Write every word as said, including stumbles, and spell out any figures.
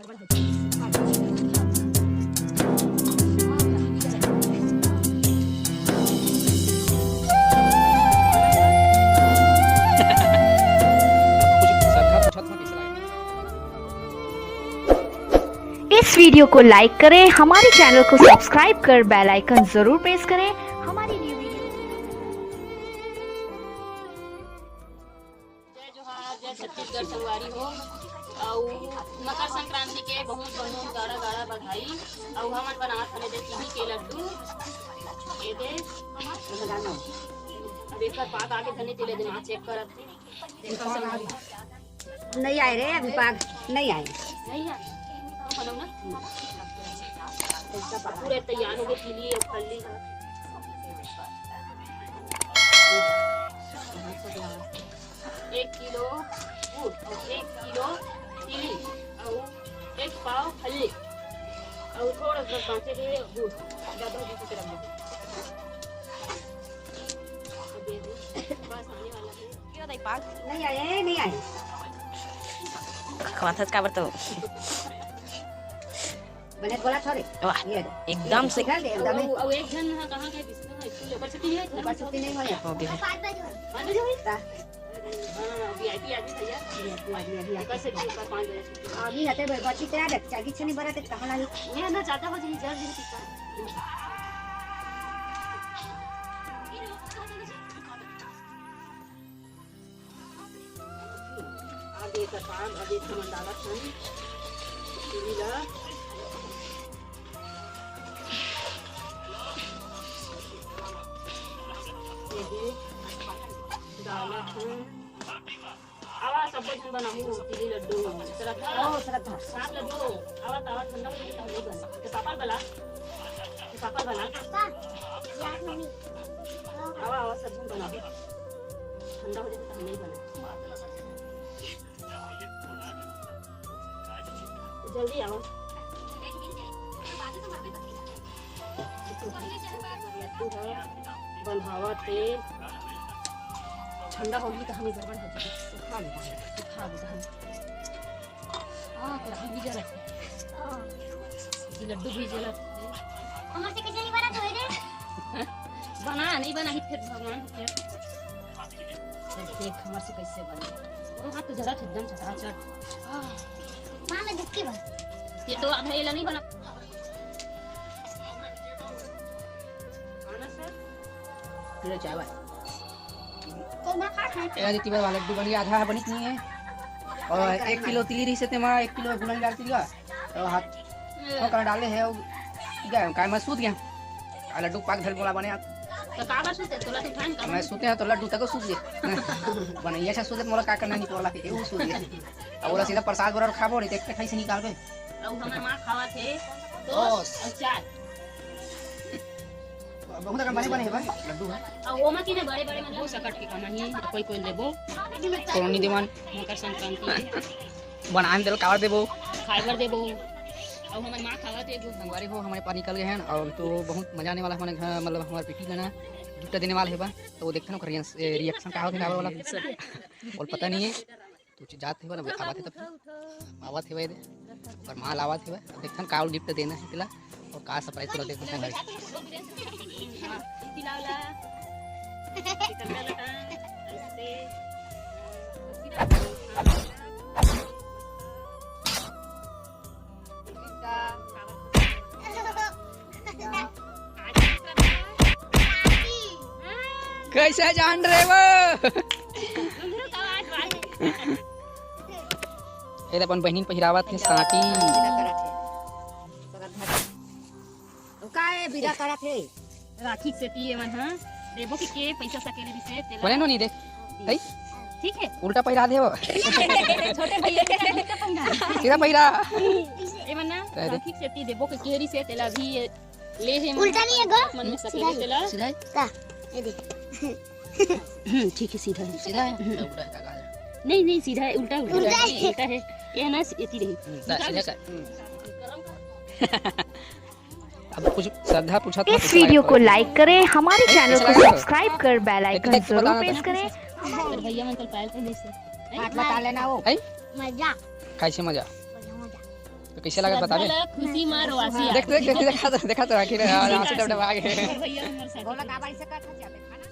इस वीडियो को लाइक करें, हमारे चैनल को सब्सक्राइब कर बेल आइकन जरूर प्रेस करें हमारी न्यू वीडियो। जय जोहार, जय छत्तीसगढ़ संगवारी हो। अउ मकर संक्रांति के बहुत बहुत गाड़ा गाड़ा बधाई। अउ हमन बनात हन दे तिली के लड्डू। ये दे, अब एकर पाक आके धने तेले दे, माँ चेक करत हे। नहीं आए रे, अभी पाक नहीं आए। नहीं आए। पूरे तैयार हो गए, तिली और फल्ली। एक किलो गुड़ और एक किलो तिली और एक पाव फल्ली और थोड़ा सा बांचे हुए गुड़, ज्यादा हो तो रख दो। बस आने वाला है। क्यों दाई पाक? नहीं आए, नहीं आए। खवाथस काबर तो। बने बोला थोड़े। वाह, ये दे। एकदम से। निकाल दे, एकदम ही। अउ, अउ एक जन हा कहाँ गए? बिस्कुट है, स्कूल ऊपर छुट्टी है, घर ऊपर में छुट्टी नहीं होया। हो गया। पाँच बजे होई। पाँच बजे होई? ता। हाँ, VIP आ गई भैया। VIP आ गई, VIP आ गई। ऊपर से भी ऊपर पाँच बजे छुट्टी। अभी हटे भाई, बची तैयार है, चाय की छनी बरात है, कहाँ लानी? ये ना चाहता हो जी, जल्दी से कितना। आगे का काम, आगे का मंडाला खानी। तिली ला। ये डाला हूँ। आवा, सब झन बनाहू, तिली लड्डू। श्रद्धा। ओ, श्रद्धा। सात लड्डू। आवा, तावा ठंडा हो जाए, तो हम नहीं बना। तो पापा बला। तो पापा बला। पापा, यार, मम्मी। आवा, आवा, सब झन बनाहू। ठंडा हो जाए, तो हम नहीं बना। जल्दी आवा। लड्डू ह बंधावत हे। ठंडा होगी तो हमें गड़बड़ हो जाएगी। सुखा देता है, सुखा देता है। हाँ, कढ़ाई भी जला। ये लड्डू भी जला। हमर से कैसे नहीं बना तो रे? बना, नहीं बना ही फिर भगवान को क्या? देख, हमर से कैसे बने। वो हाथ तो जरा एकदम चटाचट। माँ, मैं दुखी बा। ये तो आधा ये नहीं बना। आना सर। ले चाय भाई। तो ना खा, खा। ए, अरे, तिबर वाला लड्डू बन गया, आधा बनिस नहीं है। और एक किलो तिली रहिस हे, तेमा एक किलो गुलन डाल तिली। तो हाथ ठोकर डाले हे, वो गया, काय मैं सूत गया। आ लड्डू पाक धर बोला बने आप। तो काबर सूते? तोला तो उठान का मैं सूते हैं तो लड्डू तक सूत गए। बने ये अच्छा सूते, मोला का करना नहीं, पोला के, वो सूत गए। अब बोला सीधा प्रसाद बराबर खाबो, नहीं तो एक खाई से निकालबे। अब हमार माँ खावा थे दोस्त। दोस्त। और चार। बहुत अकन बने बने हे भाई, लड्डू है। अउ ओमा किने बड़े बड़े मतलब सकट के कमाही, कोई कोई लेबो। कोरोनी देवन। मकर संक्रांति हे। बनान देल काबर देबो? खाए बर देबो। अउ हमर माँ खावत हे जो संगवारी हो, हमारे पार निकल गए हैं और तो बहुत मजा आने वाला है हमारे घर, मतलब हमारे बेटी का ना gift देने वाला है बा, तो देखते हैं ओकर रिएक्शन का होता है वाला। और पता नहीं है। तो जात हे ना, आवत हे तब आवत हे दे, पर माल आवत हे। अब देखथन का gift देना है तेला और का surprise तुला देखथन भाई। कैसे जान रहे वो? ए, अपन बहिनी पहिरावत हे साटी। का है, बिदा करत हे? राखी सेती एमन ह देबो के, के पैसा सकेले रिसे तेला। बने नो नहीं देख। है? ठीक है। उल्टा पहिरा दे वो। छोटे भैया के उल्टा पहिरा। सीधा पहिरा। एमन ना राखी सेती देबो के, के रिसे तेला भी ये ले हे। उल्टा नहीं है गो। मन में सकेले तेला। सीधा है? का? ये देख। हम्म, ठीक है, सीधा है। सीधा है? नहीं, नहीं, सीधा है, उल्टा, उल्टा। उल्टा है। उल्टा है। ये ना, एती रही। हम्म, सीधा कर। अब कुछ श्रद्धा पूछा था, इस वीडियो को like करें, हमारे चैनल को सब्सक्राइब कर बेल आइकन जरूर प्रेस करें। भैया मन कल पायल पहने से। हाथ बता लेना वो। है? मजा। कैसे मजा? मजा, मजा। तो कैसे लागत बताबे? खुशी मारो आसिया। देख देख देख देखा तो देखा तो आखिर आंसू टपटप आ गए। भैया हमर साथ। बोला का बाई से कथा चले खाना